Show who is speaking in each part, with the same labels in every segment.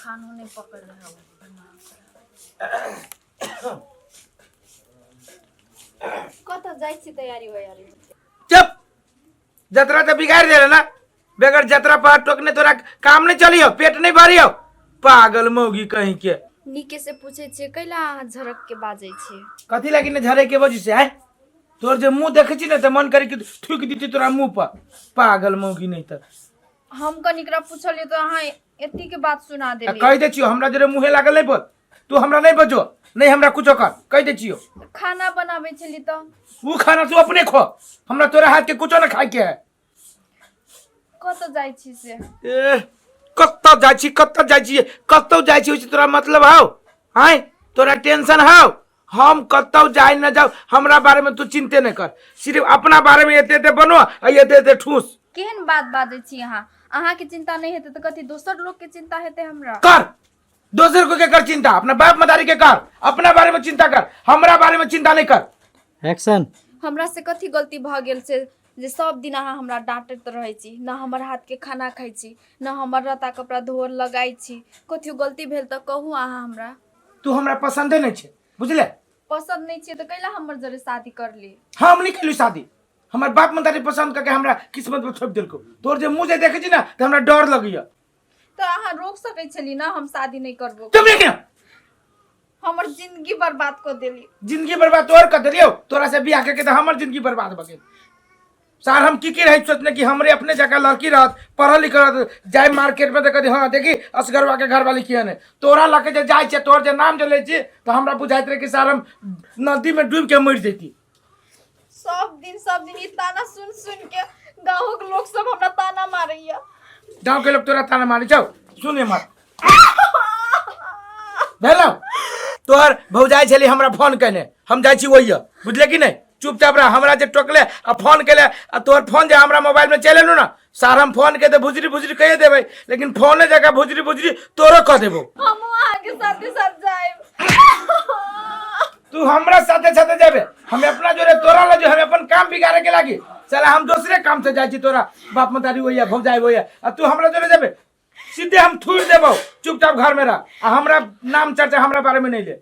Speaker 1: खानो नहि पकड़ले हवा। कतऽ जाइ छी तैयारी वैयारी?
Speaker 2: चुप, जतरा तो बिगाड़ देले ना। बगैर जतरा पर टोकने तोरा काम नहीं चली हो, पेट नहीं भरी हो। पागल मौगी कहीं के।
Speaker 1: नीके से पूछै छियै, कैला अहाँ झरक के बाजै छियै?
Speaker 2: कथी लागी ने झरे के वजह से आय? तोर जे मुंह देखै छी ने तऽ मन करे कि थूक दीती तोरा मुंह पर। पागल मौगी नहीं तऽ।
Speaker 1: हम कनिकरा पूछलियै तऽ अहाँ एती के बात सुना
Speaker 2: आ
Speaker 1: देलियै।
Speaker 2: कहि दै छियो, हमरा जरे मुँहे लागल नहीं बोल। तू हमरा नहीं बजो, नहीं हमरा कुछो कर, कहि दै छियो।
Speaker 1: खाना बनाबै छली तऽ?
Speaker 2: ऊ खाना तू अपने खो, हमरा तोरा हाथ के कुछो ना खाए के है।
Speaker 1: कतऽ जाइ छी से?
Speaker 2: ए, कतऽ जाइ छी, कतऽ जाइ छी, कतौ जाइ छी, ओहिसँ तोरा मतलब हौ? आँय, तोरा टेंशन हौ? हम कतौ जाय न जाउ, हमरा बारे में तू चिंते नहीं कर। सिर्फ अपना बारे में एते एते बनो आ एते एते ठूस।
Speaker 1: केहन बात बाजै छी अहाँ? अहाँके चिंता नहि हेतै तऽ कथी दोसर लोकके चिंता हेतै हमरा?
Speaker 2: कर दोसर को के कर चिंता, अपना बाप मदारी के कर। अपना बारे में चिंता कर, हमरा बारे में चिंता नहीं कर।
Speaker 3: एक्शन।
Speaker 1: हमरा से कथी गलती भऽ गेल से जे सब दिन अहाँ हमरा डाँटैत रहै छी? न हमर हाथके खाना खाइ छी, न हमर लत्ता कपड़ा धोअल लगाइ छी। कथियो गलती भेल तऽ कहू अहाँ हमरा।
Speaker 2: तू हमरा पसंदे नहीं छे, बुझले?
Speaker 1: पसंद नहीं छियै तऽ कैला हमर जरे शादी करली?
Speaker 2: हम नहीं कैलू शादी, हमर बाप मदारी पसंद करके हमरा किस्मत में छोप देलको। तोर जे मुंह जे देखै छी ना तऽ हमरा डर लगैया।
Speaker 1: तऽ अहाँ रोक सकै छली ना, हम शादी नहीं करबो?
Speaker 2: तुम लेकिन
Speaker 1: हमर जिंदगी बर्बाद कऽ देली।
Speaker 2: जिंदगी बर्बाद तोहर कर देलियौ? तोरा से बियाह करके तऽ हमर जिंदगी बर्बाद भऽ गेल सार। हम की की रही सोचने कि हमरे अपने जगह लड़की रहत, पढ़ल लिखल रहत, जाय मार्केट में तऽ कही हाँ देखी असगरवा के घरवाली किया ने। तोरा लके जे जाइ छै, तोहर जे नाम जे लै छी तऽ हमरा बुझाइत रहे कि सार हम नदी में डूबि के मरि जैती।
Speaker 1: सब दिन ई ताना सुन सुन के गाँव के लोग सब हमरा ताना मारैया।
Speaker 2: गाँव के लोग तोरा ताना मारै छौ? सुने मत भेलौ। तोहर भौजाई छली हमरा फोन केने, हम जाइ छी ओहिया, बुझले कि नहीं? चुपचाप रह। हमरा जे टोकले आ फोन केले आ तोहर फोन जे हमरा मोबाइल में चलि एलौ ना सार, हम फोन के तऽ भुजरी भुजरी कहिए देबै, लेकिन फोने जगह भुजरी भुजरी तोरो कह देबो।
Speaker 1: हम अहाँके साथे साथ जायब।
Speaker 2: तू हमरा साथे साथे जाबे? हम अपना जोरे तोरा लगे हम अपन काम बिगाड़े के लागी? चला हम दूसरे काम से जाइ छी, तोरा बाप मतारी होइया, भौजाई होइया, आ तू हमरा जोरे जाबे? सीधे हम थूर देबो। चुपचाप घर में रह आ हमरा नाम चर्चा हमरा बारे में नहीं ले।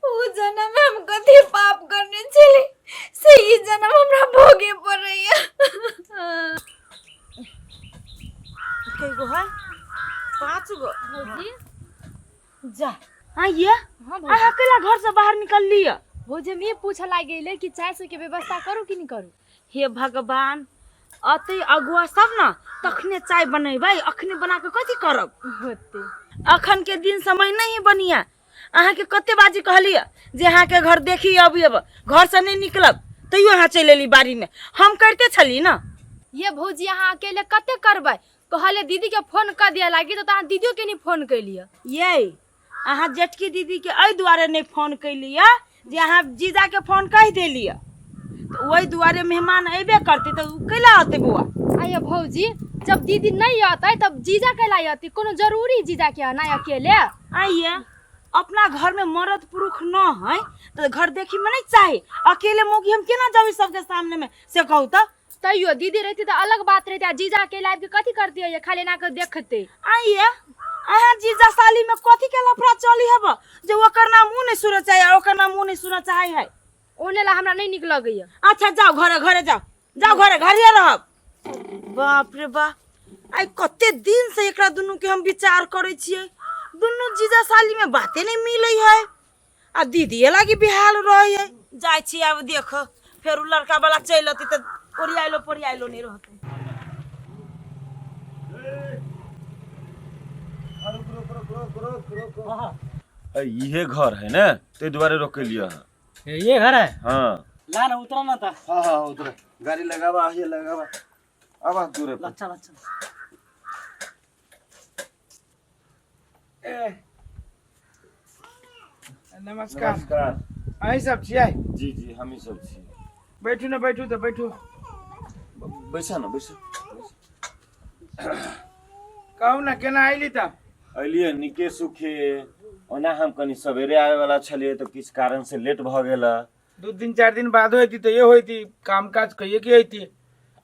Speaker 1: ओ जन्म में हम कथी पाप करने छली से ई जन्म हमरा भोगे पड़ैया।
Speaker 4: कई गो है? पाँच गो।
Speaker 5: भौजी।
Speaker 4: जा आइए।
Speaker 5: हाँ भौजी।
Speaker 4: अहाँ केला घर से बाहर निकल लिअ?
Speaker 5: भौजी, हम ई पूछऽ लागि गेलै कि चाय सबके व्यवस्था करू कि नहि करू?
Speaker 4: हे भगवान, अते अगुआ सब न तखने चाय बनेबै, अखने बना के कथी करब?
Speaker 5: होते
Speaker 4: अखन के दिन समय नहीं बनिया। अहाँके कते बाजी कहलियै जे अहाँके घर देखी अबी, अब घर से नहीं निकलब, तैयो अहाँ चलि एली बाड़ी में। हम करिते छली ना।
Speaker 5: ये भौजी, अहाँ अकेले कते करबै? कहले दीदी के फोन कर दिया लागी तऽ अहाँ दीदियो के नहीं फोन कैलियै।
Speaker 4: ये अहाँ जेठकी दीदी के एहि दुआरे नहीं फोन कैलियै जे अहाँ जीजा के फोन कहि देलियै, तऽ ओहि दुआरे मेहमान अयबे करतै तऽ उ कैला अतै बौआ?
Speaker 5: आइए भौजी, जब दीदी नहीं अतै तब जीजा कैला अतै? कोनो जरूरी जीजा के आना अकेले?
Speaker 4: आइए, अपना घर में मर्द पुरुष न है तऽ घर देखी में नहीं चाही। अकेले मौगी हम केना जाबी सबके सामने में, से कहू तऽ?
Speaker 5: तैयो दीदी रहती तऽ अलग बात रहती, आ जीजा अकेले आबि के कथी करती है? खाली एना के देखते।
Speaker 4: आइए, अहाँ जीजा साली में कथी के लफड़ा चली हब जे ओकर नाम उ नहीं सुनऽ चाहे आ ओकर नाम उ नहीं सुनऽ चाहे है?
Speaker 5: ओने ला हमरा नहीं नीक लगैया।
Speaker 4: अच्छा जाओ, घरे घरे जाओ, जाओ घरे घरे रहब। बाप रे बाप, आइ कते दिन से एकरा दुनू के हम विचार करै छियै, दुनू जीजा साली में बाते नहीं मिलै है आ दीदी लागी बेहाल रहे है। जाइ छी आब देख, फेर उ लड़का वाला चलि अतै तऽ ओरियाइलो पोरियाइलो नहीं रहतै।
Speaker 6: इहे घर है ने, ताहि दुआरे रोकेलियै अहाँ।
Speaker 3: ये घर है?
Speaker 6: हाँ।
Speaker 3: ला ना, उतरा ना था।
Speaker 6: हाँ हाँ, उतरा, गाड़ी लगावा, आइए लगावा, आवा दूरे पर।
Speaker 3: चल चल।
Speaker 2: ए, नमस्कार।
Speaker 6: नमस्कार।
Speaker 2: अहीं सब छियै?
Speaker 6: जी जी, हम ही सब छी।
Speaker 2: बैठू ने, बैठू तऽ बैठू।
Speaker 6: बैसा ना, बैसा।
Speaker 2: कहू ने, केना अयली तऽ?
Speaker 6: अलियै निके सुखे। ओना हम कनि सवेरे आबे वाला छलियै तऽ किछु कारण से लेट भऽ गेल।
Speaker 2: 2 दिन 4 दिन बाद होती तऽ ये होती, काम काज कहिए के होती।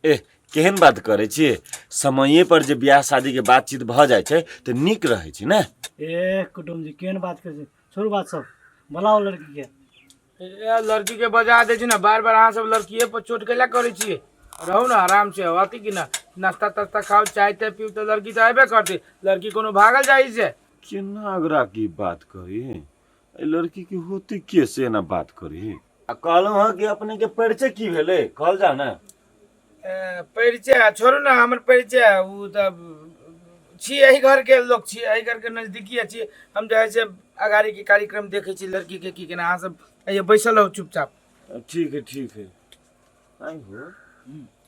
Speaker 6: ए, केहन बात करै छियै? समये पर जे बियाह शादी के बातचीत भऽ जाइ छै तऽ नीक रहै छै ने।
Speaker 3: ए कुटुम जी, केहन बात करै छी? छोड़ू बात सब, बोलाओ लड़की के।
Speaker 2: ए, लड़की के बजा दै छी ने। बार बार अहाँ सब लड़किए पर चोट कैला करै छियै? रहू ने आराम से, अथी की ना नाश्ता तास्ता खाओ, चाय ताय पीउ, तऽ लड़की तऽ अयबे करतै। लड़की कोनो भागल जाइ छै?
Speaker 6: केना अगरा की बात करी, एहि लड़की के होती के से एना बात करी? आ कहलहुँ हँ कि अपने के परिचय की भेलै, कहल जा ने।
Speaker 2: ए, परिचय छोड़ू ने, हमर परिचय ओ तऽ छी, एहि घरके लोक छी, एहि घरके नजदीकी छी हम। जे है से अगाड़ीके कार्यक्रम देखै छी लड़कीके की केना। अहाँ सब एहिए बैसल रहू चुपचाप।
Speaker 6: ठीक है, ठीक है। आई हो,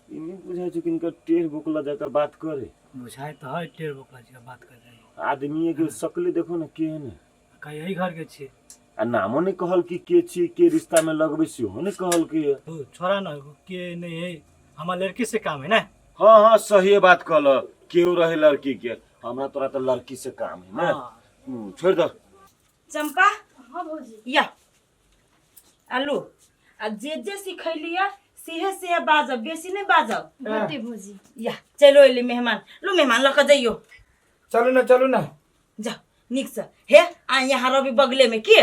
Speaker 6: ई नहि बुझाइ छै कि इनकर टेढ़ बोकला जकाँ बात करे।
Speaker 3: बुझाइ तऽ है टेढ़ बोकला जी बात कर रही।
Speaker 6: आदमी के शकले देखो ने केहन है।
Speaker 3: कहीं यही घर के छियै।
Speaker 6: आ नामो नहि कहल कि के छी, के रिश्ता में लगबै, सेहो नहि कहल कि।
Speaker 3: ओ, छोड़ा ना, के नहीं है, हमार लड़की से काम है ना।
Speaker 6: हाँ हाँ, सही बात कहल। केओ रहे लड़की के, हमरा तोरा तऽ लड़की से काम है ना।
Speaker 3: हाँ।
Speaker 6: छोड़ दो।
Speaker 4: चंपा।
Speaker 5: हाँ भौजी।
Speaker 4: या आलू आ जे जे सिखैली सेहे सेहे बाजब, बेसी नहि बाजब।
Speaker 5: होते भौजी।
Speaker 4: या चलो एली मेहमान, लू मेहमान लऽ कऽ जइयो।
Speaker 2: चलू ने, चलू ने।
Speaker 4: जाओ नीकसँ। हे आ यहाँ रवि बगलेमे के।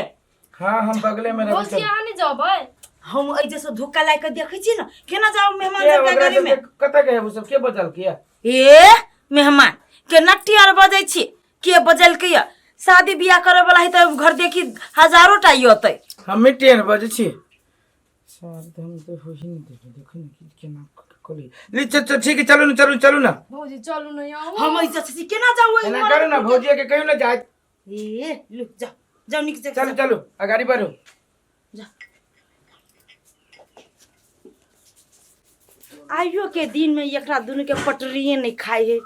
Speaker 2: हाँ, हम बगले में रहबै।
Speaker 5: भौजी,
Speaker 2: चलू।
Speaker 5: अहाँ नहि जेबै?
Speaker 4: हम एहि जैसे धोखा लाग कऽ देखै छी ने, केना जाउ मेहमान
Speaker 2: के
Speaker 4: सबके
Speaker 2: ओकरा
Speaker 4: गाड़ी में?
Speaker 2: सबके कतऽ के है? ओ सब के बजल के?
Speaker 4: ए मेहमान, केना टियार बजै छी? के बजलकै या? शादी बियाह करे वाला है तऽ घर देखी हजारो टा अतै।
Speaker 2: हमे टेढ़ बजै छी सर? तऽ हम तऽ होही नहि देबै। देखो ने कि केना करी ली। चल चल, ठीक है, चलू ने, चलू, चलू ने।
Speaker 5: भौजी, चलू ने आउ।
Speaker 4: हम एहि जैसे केना जाउ एहि
Speaker 2: एना
Speaker 4: मरद
Speaker 2: करू ने, भौजी के कहियो ने जाय।
Speaker 4: ए लू, जाओ जाओ नीक जगह।
Speaker 2: चलू चलू, अगाड़ी बढ़ू।
Speaker 4: जा। आइयो के दिन में एकरा दुनू के पटरिए नहीं खाई है।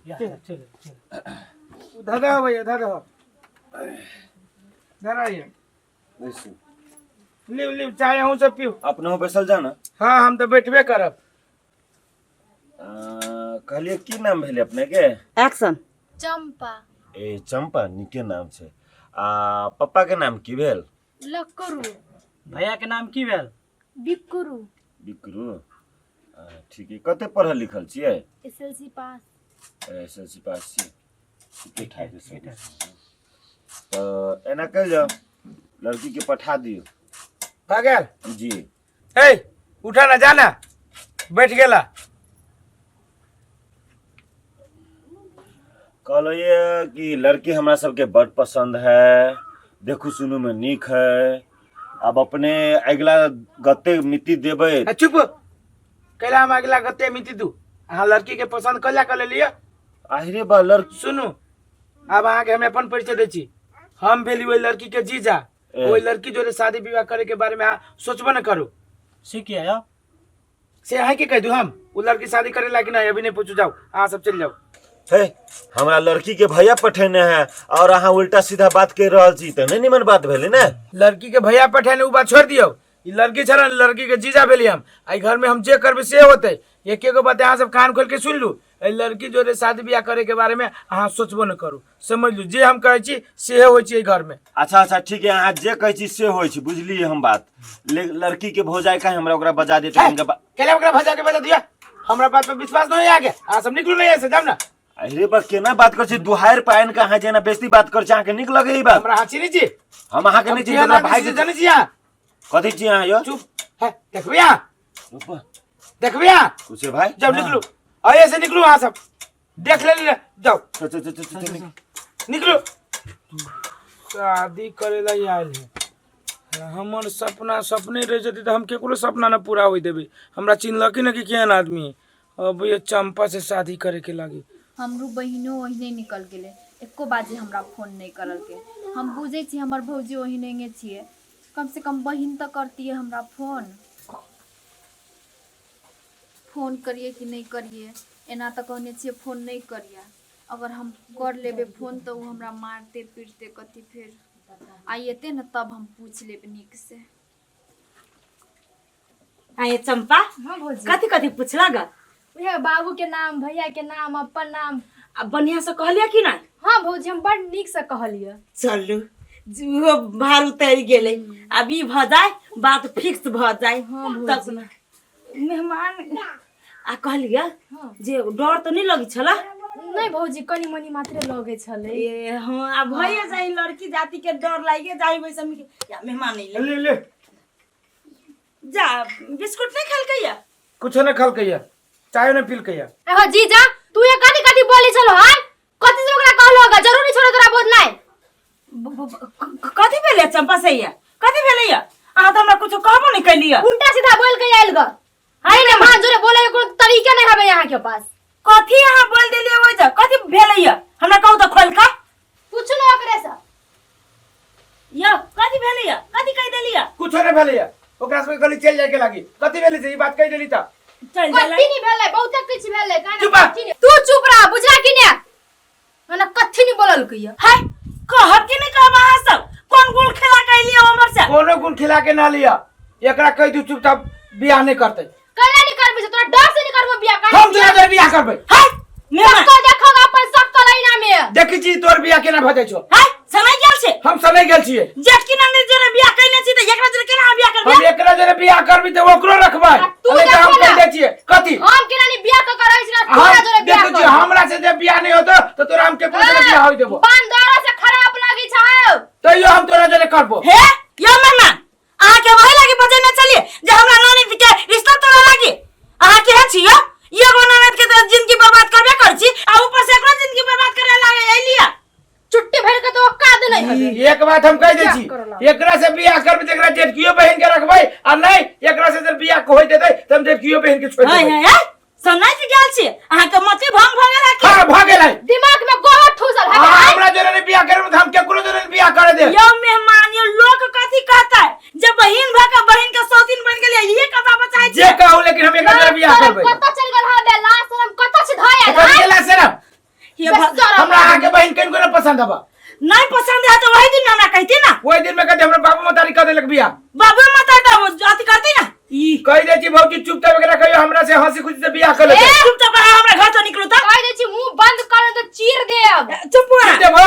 Speaker 3: या, चलो चलो।
Speaker 2: धर दो भैया, धर दो, धर आइए।
Speaker 6: बैसू।
Speaker 2: लिव लिव, चाय अहूँ सब पीऊ।
Speaker 6: अपनो बैसल जा ने।
Speaker 2: हाँ, हम तऽ बैठबे करब।
Speaker 6: कहलियै की नाम भेलै अपने के?
Speaker 4: एक्शन।
Speaker 5: चंपा।
Speaker 6: ए चंपा, नीके नाम छै। आ पप्पा के नाम की भेल?
Speaker 5: लक्करू।
Speaker 3: भैया के नाम की भेल?
Speaker 5: बिक्करू।
Speaker 6: बिकरू, ठीक है। कते पढ़ल लिखल छियै?
Speaker 5: SLC pass.
Speaker 6: S L C pass छी, ठीके ठाक है सब। तऽ एना कहि जाउ, लड़की के पठा दियौ।
Speaker 2: भऽ गेल?
Speaker 6: जी।
Speaker 2: ए उठा ना, जाना, बैठ गेला।
Speaker 6: कहलो ये कि लड़की हमरा सबके बड पसंद है, देखू सुनू में नीक है। अब अपने अगिला गते मिति देबै।
Speaker 2: आ, चुप कैला हम अगिला गते मिति दू? अहाँ लड़की के पसंद कैला कर लेलियै?
Speaker 6: आहिरे बा, लड़की
Speaker 2: सुनू, आब अहाँके हम अपन परिचय दै छी। हम भेली ओहि लड़की के जीजा।
Speaker 6: ए।
Speaker 2: ओहि लड़की जोरे शादी विवाह करे के बारे में अहाँ सोचबो न करू।
Speaker 3: से किया यौ?
Speaker 2: से अहाँ के कहि दू? हम ओ लड़की शादी करे लायक नहीं, अभी नहीं पूछू। जाओ, अहाँ सब चलि जाओ।
Speaker 6: हे, हमरा लड़की के भैया पठेने है और अहाँ उल्टा सीधा बात कर रहल छी, तऽ नहि निमन बात भेलै ने।
Speaker 2: लड़की के भैया पठेने उ बात छोड़ दियौ। ई लड़की छल ने, लड़की के जीजा भेली हम। एहि घर में हम जे करबै से होतै। एके गो बात अहाँ सब कान खोल के सुन लू, एहि लड़की जोरे शादी बियाह करे के बारे में अहाँ सोचबो न करू। समझ लू, जे हम कहै छी सेहे होइ छै एहि घर में।
Speaker 6: अच्छा अच्छा, ठीक है, अहाँ जे कहै छी से होइ छै, बुझलियै हम बात। लड़की के भौजाई का हमरा ओकरा बजा देते।
Speaker 2: केला ओकरा भजा के बजा दिया? हमरा बात पर विश्वास नहीं आ गया? अहाँ सब निकलू नहीं ऐसे, जाओ ना।
Speaker 6: अरे बा, केना बात कर छी? दुहार पायन के अहाँ जेना बेसी बात कर छी, अहाँके नीक लगे ई बात?
Speaker 2: हमरा अहाँ चिन्है छी?
Speaker 6: हम अहाँके नहि छी, हमरा भाई के
Speaker 2: जानै छी अहाँ?
Speaker 6: कथी छी अहाँ यौ?
Speaker 2: चुप है, देखबै अहाँ?
Speaker 6: रुपा।
Speaker 2: देखबै अहाँ?
Speaker 6: कुछ भाई।
Speaker 2: जाओ, निकलू अरे ऐसे, निकलू अहाँ सब। देख ले ले, जाओ।
Speaker 6: चल चल चल चल चल, निकल।
Speaker 2: निकलू। शादी करे ला आयल है, हमर सपना सपने रह जेतै तऽ हम केकरो सपना न पूरा होय देबै। हमरा चिन्हलकी न कि केहन आदमी है। अब ये चंपा से शादी करे के लागी।
Speaker 1: हमरो बहिनो ओहिने निकल गेलै, एको बाजे हमरा फोन नहि करलकै। हम बुझै छी हमर भौजी ओहिने छियै, कम से कम बहिन तऽ करतियै हमरा फोन। फोन करिए कि नहि करिए? एना तऽ कहने छियै फोन नहि करिए। अगर हम कर लेबै फोन तऽ ओ हमरा मारते पीटते कथी। फेर आइ एतै ने तब हम पूछि लेब नीकसँ।
Speaker 4: आये चंपा।
Speaker 5: हाँ भौजी।
Speaker 4: कथी कथी पूछला ग?
Speaker 5: उएह बाबू के नाम, भैया के नाम, अपन नाम।
Speaker 4: आ बढ़िया से कहलिए कि नहीं?
Speaker 5: हाँ भौजी, हम बड़ नीकसँ कहलियै।
Speaker 4: चलू, उहो भार उतरि गेलै। आब ई भऽ जाय, बात फिक्स भऽ जाय।
Speaker 5: हाँ,
Speaker 4: तब मेहमान आ कहलियै जे डर तऽ नहि लगै छलै?
Speaker 5: नहि भौजी, कनि मनि मात्रे लगै छलै।
Speaker 4: ए हँ, आ भइए जाइ, लड़की जाति के डर लागे जाइ वैसे में। या मेहमान अइले।
Speaker 2: ले ले।
Speaker 4: जा, बिस्कुट नहीं खेलकै या?
Speaker 2: कुछो नहीं खलकै, चाय नहीं पीलकै।
Speaker 5: एहो जीजा, तू ये कथी कथी बोलै छलो हाय? कथी से ओकरा कहलो गा? जरूरी छोड़ो तोरा बोलनाइ।
Speaker 4: कथी भेलै चंपा सैया? कथी भेलै? अहाँ तऽ हमरा कुछो कहबो नहीं कैलियै।
Speaker 5: उल्टा सीधा बोल के आयल ग हाय ने, मां जोरे बोले के कोनो तरीका नहीं हवे यहाँ के पास।
Speaker 4: कथी अहाँ बोल देलियै ओहि जे? कथी भेलै हमरा कहू तऽ खोल कऽ।
Speaker 5: पूछू ना ओकरे से।
Speaker 4: यौ, कथी भेलै? कथी कहि देलियै?
Speaker 2: कुछो नहीं भेलै। ओकरा सबके गली चलि जाय के लागी। कथी भेलै से ई बात कहि देली तऽ
Speaker 4: चल जाला।
Speaker 5: कथी नहीं भेलै, बहुते किछ भेलै काहे
Speaker 2: चुप रह।
Speaker 5: कथी नहीं। तू चुप रह, बुझला कि ने? मने कथी नहीं बोलल कहिया।
Speaker 4: हाय, कहब कि नहीं कहब? अहाँ सब कोन गुल खेला के अइलियै हमर से?
Speaker 2: कोनो गुण खिला के ना लिया, एकरा कहि दू चुपचाप बियाह नहीं करते।
Speaker 5: कैला नहीं करबे? तोरा डर से नहीं करबो बियाह काहे?
Speaker 2: हम तोरा जरे बियाह करबै।
Speaker 4: हाय मेहमान।
Speaker 5: शक्ल देखो अपन शक्ल ऐना में।
Speaker 2: देखै छी तोर बियाह केना भऽ जाइ छौ।
Speaker 4: हाय, समय गेल छै।
Speaker 2: हम समय गेल छियै।
Speaker 4: जेठकी ननद जोरे बियाह कैने छी तऽ एकरा जोरे केना अहाँ बियाह करबै?
Speaker 2: हम एकरा जरे बियाह करबी तऽ ओकरो रखबै।
Speaker 5: आ तू
Speaker 2: नहीं तऽ हम
Speaker 5: देखो ना।
Speaker 2: कहि दै छियै कथी।
Speaker 5: हम केना नहीं बियाह क करै छी ना तोरा
Speaker 2: हम
Speaker 5: जोरे बियाह
Speaker 2: देखै छियै,
Speaker 5: करबो।
Speaker 2: हमरा से जे बियाह नहीं होतो तऽ तोरा हम केकरो जरे बियाह होय देबो।
Speaker 5: बांदरो से खराब लगी छौ।
Speaker 2: तैयो हम तोरा जरे करबो।
Speaker 4: हे यौ मेहमान, अहाँ के वही लागी बजेने छलियै जे हमरा ननद के रिश्ता तोड़ा लागी? अहाँ केहन छी यौ? एगो ननद के तऽ जिंदगी बर्बाद करबे करै छी आ ऊपर से एकरो जिंदगी बर्बाद करे लागे अइलियै।
Speaker 5: चुट्टी भर के तो औकात नहीं हवे।
Speaker 2: एक बात हम कहि दै छी,
Speaker 5: बियाह करऽ लागल।
Speaker 2: एकरा से बियाह करबै तऽ एकरा जेठकियो बहिन के रखबै आ नहीं एकरा से जब बियाह होय देतै तऽ हम जेठकियो बहिन के छोड़ि
Speaker 4: हाय
Speaker 2: देबै।
Speaker 4: हाय हाय, समझ गेल छी, अहाँ के मति भंग भऽ गेल है की?
Speaker 2: हाँ, भऽ गेलै।
Speaker 5: दिमाग में गोबर ठूसल
Speaker 2: आ
Speaker 5: है।
Speaker 2: हमरा जोरे नहीं बियाह करबै तऽ हम केकरो जोरे नहीं बियाह करे देब।
Speaker 4: यौ मेहमान, यौ लोग कथी कहतै जे बहिन भऽ के बहिन के सौतीन बनि गेलै? इहे कथा बचाइ
Speaker 2: जे
Speaker 4: छी।
Speaker 2: कहू, लेकिन हम एकरा जोरे बियाह करबै।
Speaker 5: कत चल गेल हवे लाज शरम कत छै धयल?
Speaker 2: एकर गेला से ना
Speaker 4: हे भगवान।
Speaker 2: हमरा अहाँके बहिन कनिको नहि पसंद हबा।
Speaker 4: नहीं पसंद है तो वही दिन में हमरा कहती ना।
Speaker 2: ओहि दिन में कहते हमरा बाबू मतारी कह देलक बियाह।
Speaker 4: बाबू माता तऽ अथी करती ना ई।
Speaker 2: कहि दै छी भौजी, चुपचाप एकरा कहियो हमरा से हंसी खुशी से बियाह कर लेतै।
Speaker 4: चुपचाप अहाँ हमरा घर से निकलू तऽ।
Speaker 5: कह दे छी मुंह बंद कर तो चीर देब।
Speaker 4: चुप
Speaker 2: चीर
Speaker 4: अहाँ।
Speaker 2: देबो,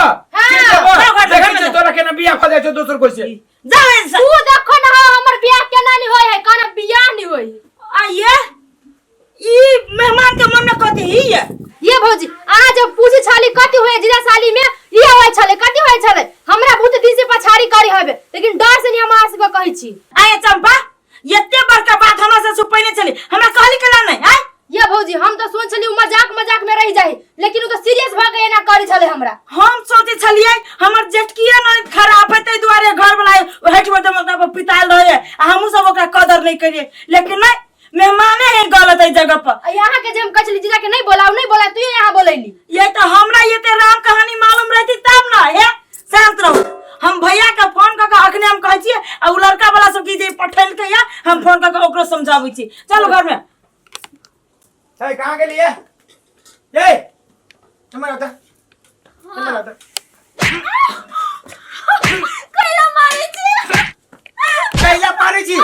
Speaker 2: चीर देबो।
Speaker 4: जाओ घर में,
Speaker 2: देखै
Speaker 4: घर में
Speaker 2: छियै
Speaker 4: जाओ।
Speaker 2: तोरा केना बियाह भऽ जाइ छौ दोसर कोइ से।
Speaker 4: जाओ एहिसँ।
Speaker 5: तू देखो ना हमर बियाह केना नहीं होय है, केना बियाह नहीं होय है।
Speaker 4: आइए, ई मेहमान के मन में कथी ही है?
Speaker 5: ये भौजी, अहाँ जब पूछे छाली कथी होय जीजा साली में, ये होय छले कथी होय छले, हमरा बहुत दिन से पछाड़ी करी हबे, लेकिन डर से नहीं हम अहाँ सबके कहै छी।
Speaker 4: आये चंपा, एते बड़का बात हमरा से छुपैने छली, हमरा कहली केना नहीं? आय
Speaker 5: ये भौजी, हम तो सोच छली उ मजाक मजाक में रह जाई, लेकिन उ तो सीरियस भ के एना करी छले हमरा।
Speaker 4: हम सोचे छलियै हमर जेठकिया ननद खराब है ताहि दुआरे घर वाला हटि ओकरा पर पितायल रहे आ हमहूँ सब ओकरा कदर नहीं करियै, लेकिन नहीं, मेहमाने है गलत है जगह पर।
Speaker 5: आ यहाँ के जे हम कहै छली जीजा के नहीं बोलाऊ नहीं बोलाऊ, तू यहाँ बोलैली।
Speaker 4: ये तो हमरा ये राम कहानी मालूम रहती तब ना। हे शांत रहू, हम भैया के फोन कऽ के अखने हम कहै छियै आ उ लड़का वाला सब की जे पठेलकै या हम फोन कऽ के ओकरो समझाबै छी। चलो घर में।
Speaker 2: ए, कहाँ गेली है? ए, इम्हर आता, इम्हर आता।
Speaker 1: कैला मारै छी?
Speaker 2: कैला मारै छी?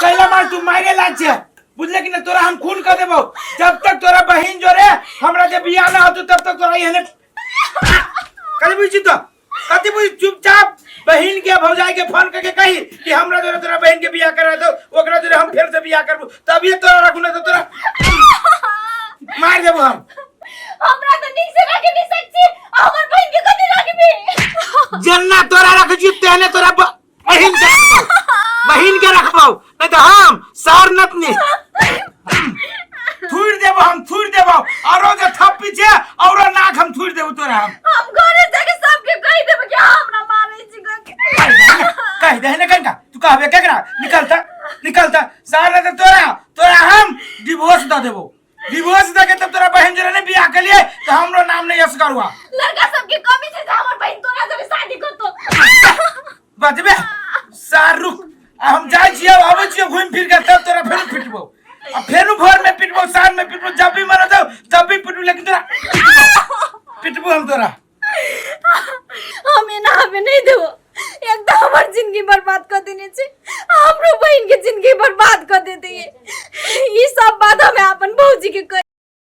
Speaker 2: कैला मार? तू मारे लाग छै, बुझले कि ना? तोरा हम खून कर देबो। जब तक तोरा बहिन जोरे हमरा जे बियाह ना होतो तब तक तोरा एहने कथी बुझी तो कथी बुझी? चुपचाप बहिन के भौजाई के फोन करके कही कि हमरा जोरे तोरा बहिन के बियाह करा दो, ओकरा जोरे हम फेर से बियाह करबो, तभी तोरा रखू, ना तो तोरा मार देबो हम।
Speaker 1: हमरा तऽ नीक से राखि नहीं सकै छी, हमर बहिन के कथी राखबी?
Speaker 2: जन्ना तोरा रख छी तेहने तोरा बहिन के रखबौ, बहिन के रखबौ, नहीं तो हम सार नतनी थूर देबो, हम थूर देबो। औरो जे थप्पी छे औरो नाक हम थूर देबो तोरा हम।
Speaker 1: हम घरे जाके सबके कहि देबै कि अहाँ हमरा मारै छी।
Speaker 2: कहि दे ने, कहि दे ने कनिका। तू कहबे केकरा? निकलता निकलता सार, नहीं तो तोरा तोरा हम डिवोर्स दे देबो। डिवोर्स दे के तब तोरा बहिन जोरे नहीं बियाह के लिए तो हमरो नाम नहीं असगर हुआ।
Speaker 1: लड़का सबके कमी छै जे हमर बहिन तोरा जरे शादी करतो।
Speaker 2: बजबे सार, रुक, आ हम जाइ छियै आबै छियै घुमि फिर के, तब तोरा फेरो पिटबो आ फेरो भोर में पिटबो, साँझ में पिटबो, जब भी मन हो तब भी पिटबो, लेकिन तोरा पिटबो हम तोरा।
Speaker 1: हम एना हमें नहीं देबो। एक तऽ हमर जिंदगी बर्बाद कर देने छै, हमरो बहिन के जिंदगी बर्बाद कर देते। ई सब बात हमें अपन भौजी के कह